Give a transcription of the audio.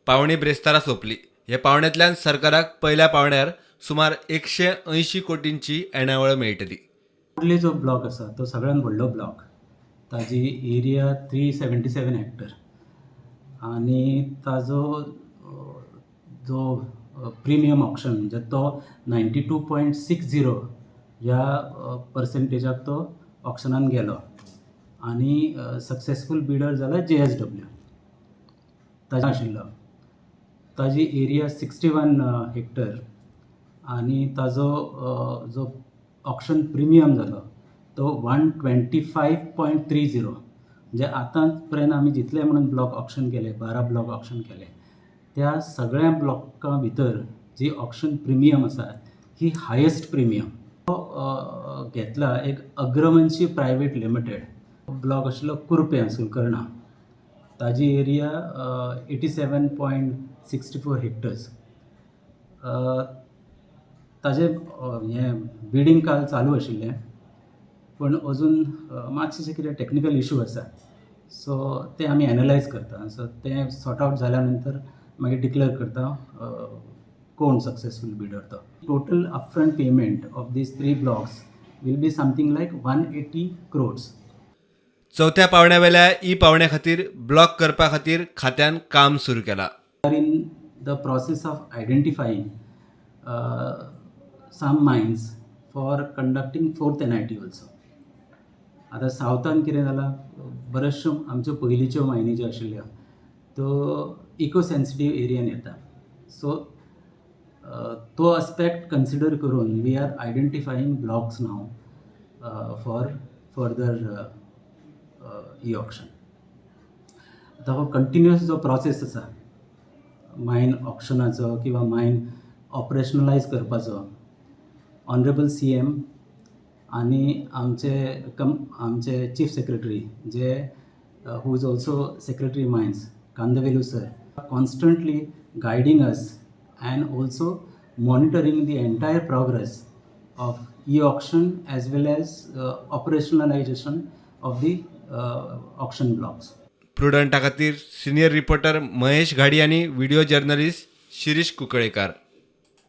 पावणी ब्रेस्तारा सोंपली. हे पावण्यांतल्यान सरकाराक पयल्या पावण्यार सुमार 180 कोटींची येणावळ मेळटली. फुडले जो ब्लॉक आसा तो सगळ्यात व्हडलो ब्लॉक. ताजी एरिया 377 हेक्टर आनी ताजो जो प्रिमियम ऑक्शन म्हणजे तो 92.60 ह्या पर्संटेजाक तो ऑक्शनान गेलो आनी सक्सेसफूल बिडर जाला जेएसडब्ल्यू. ताजें आशिल्लो, ताजी एरिया 61 हेक्टर आनी ताजो जो ऑक्शन प्रिमियम जालो तो 125.30. म्हणजे आतां पर्यंत आमी जितले म्हणून ब्लॉक ऑक्शन केले, 12 ब्लॉक ऑक्शन केले, त्या सगळ्या ब्लॉकां भितर जी ऑक्शन प्रिमियम आसा ही हायस्ट प्रिमियम. तो घेतला एक अग्रवंशी प्रायवेट लिमिटेड. ब्लॉक आशिल्लो कुर्पें सुलकर्णा. ताजी एरिया 87.64 hectares. ताजें हें बिडींग काल चालू आशिल्लें, पूण अजून मातशें कितें टॅक्निकल इशू आसा, सो ते आमी एनलायज करता. सो तें सॉर्ट आवट जाल्या नंतर मागीर डिक्लेअर करता कोण सक्सेसफूल बिडर तो. Total upfront payment of these three blocks will be something like 180 crores. चवथ्या पावण्यावेल्या ई पावण्या खातीर ब्लॉक करपा खातीर खात्यान काम सुरू केलां. Are in the process of identifying some mines for conducting fourth NIT also. आतां सावथान कितें जालां, बऱ्याचश्यो आमच्यो पयलींच्यो मायनी ज्यो आशिल्ल्यो त्यो इको सेन्सिटीव एरियान येता. सो तो आस्पेक्ट कन्सिडर करून we are identifying blocks now for further e auction. आतां हो कंटिन्युअस जो प्रोसेस आसा मायन ऑक्शनाचो किंवा मायन ऑपरेशनलायज करपाचो, ऑनरेबल सीएम आनी आमचे chief secretary J who is also Secretary Mines, Kandavelu sir, constantly guiding us and also monitoring the entire progress of e auction as well as operationalization of the auction blocks. प्रुडंटा खातीर senior reporter Mahesh Ghadi आनी video journalist Shirish Kunkalekar.